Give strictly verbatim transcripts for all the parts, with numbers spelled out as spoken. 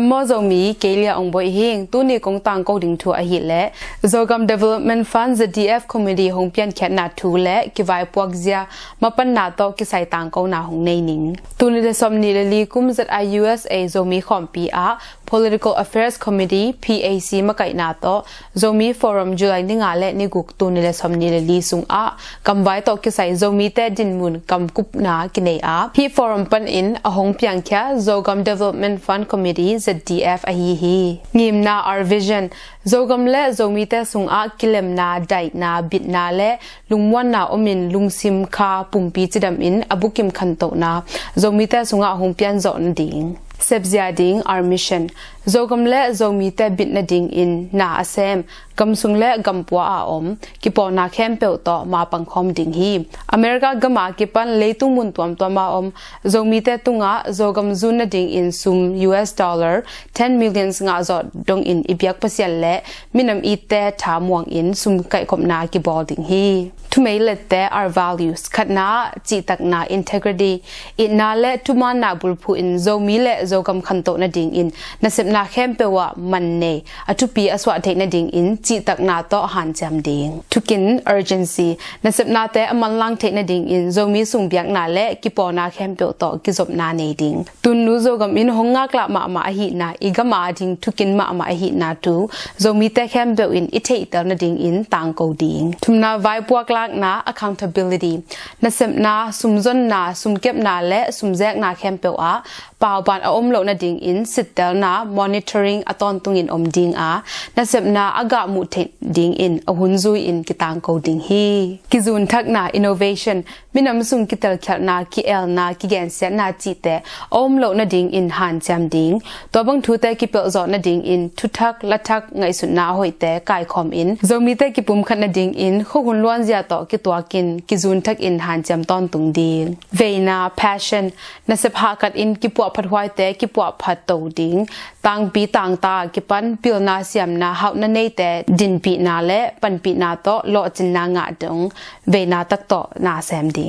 Maw Zomi, kei Lia Ong Boih hing. Tuni kong tangko ding thu ahih leh Zogam Development Fund, Z D F Committee hong piankhiatna thu le kivaipuak zia mapanna tawh kisai tangkona hong nei ning. Tul nih le sawmnih le li kum Z I U S A Zomi khawmpi ah Political Affairs Committee, P A C makaihna tawh Zomi Forum July ni nga le ni guk tul nih le sawmnih le li sungah gamvai tawh kisai Zomite dinmun gamkupna kinei a, hih forum panin a hong piangkhia Zogam Development Fund Committee, Z D F ahi hi. Ngimna, our vision. Zogam le Zomite sungah kilemna, daihna, bitna le lungmuanna omin lungsim kha pumpi cidamin a bukim khantohna Zomite sungah a hong pianzawh nading. Sepzia ding, our mission. Zogam le Zomite bit nadingin na a sem, gamsung le gampua a om kipawlna khempeuh tawh mapangkhawm ding hi. America gama kipan leitung mun tuamtuama om Zomite tungah Zogam zun nadingin sum U S dollar ten millions ngahzawh dongin i biak Pasian le minam itte thamuangin sum kaihkhopna kibawl ding hi. Thumeilette, our values. Khatna, cihtakna, integrity. Itna le thumaanna bulphuhin Zomi le Zogam khantoh nadingin nasepna khempeuh ah man nei, a thupi a suah theih nadingin cihtakna tawh hanciam ding. Thukin, urgency. Nasepnate a manlang theih nadingin Zomi sung biakna le kipawlna khempeuh tawh kizopna nei ding. Tunnu Zogam in hong ngaklah mahmah ahihna, i gam ading thukin mahmah ahihna thu Zomite khempeuh in i theihtel nadingin tangko ding. Thumna, vaipuak lakna, accountability. Nasepna, sumzonna, sumkepna le sumzekna khempeuh ah pauban a om loh nadingin sittelna, monitoring a tawntungin om ding a, nasepna a gahmuh theih dingin a hun zui-in kitangko ding hi. Kizunthakna, innovation. Minam sung kitelkhialhna, ki-elna, kigensiatna cihte a om loh nadingin hanciam ding. Tua bang thute kipelhzawh nadingin thuthak, lathak, ngaihsutna a hoihte kaikhawmin Zomite kipumkhat nadingin khuahun luanzia tawh kituakin kizunthakin hanciam tawntung ding. Veina, passion. Nasep hahkatin kipuahphat huaite kipuahphat to ding. Tangpi tangta kipan pilna siamna hauhna neite dinpihna le panpihna tawh lawhcinna ngah dong veina tak tawh na sem ding.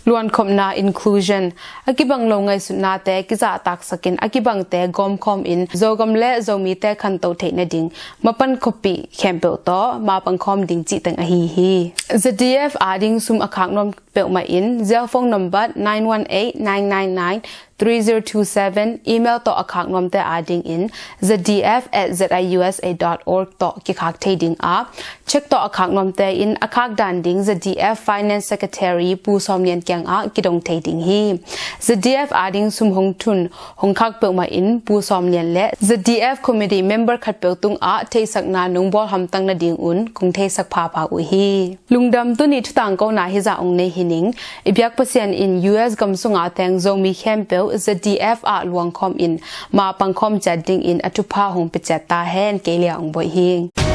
Luankhopna, inclusion. A kibang lo ngaihsutnate kizahtaksakin a kibangte gawmkhawmin Zogam le Zomite khanto theih nading mapan khuapi khempeuh tawh mapangkhawm ding cihteng ahi hi. Z D F ading sum a khak nuam peuhmah in, zial phone number nine one eight, nine nine nine, three zero two seven, email tawh a khak nuamte adingin Z D F at Z I U S A dot org tawh kikhak thei ding a, cheque tawh a khak nuamte in a khak dan ding Z D F Finance Secretary Pu Sawm Lian kiangah kidong thei ding hi. Z D F ading sum hong thun hong khak peuhmah in Pu Sawm Lian le Z D F Committee member khatpeuh tungah theihsakna nong bawl hamtang nadingun kong theisak phapha uh hi. Lungdam, tuni thutangkona hizah ong nei hi ning. I biak Pasian in U S gam sunga teng Zomi khempeuh Z D F ah luangkhawmin mapangkhawm ciat dingin a thupha hong pia ciat ta hen. Kei Lia Ong Boih hi.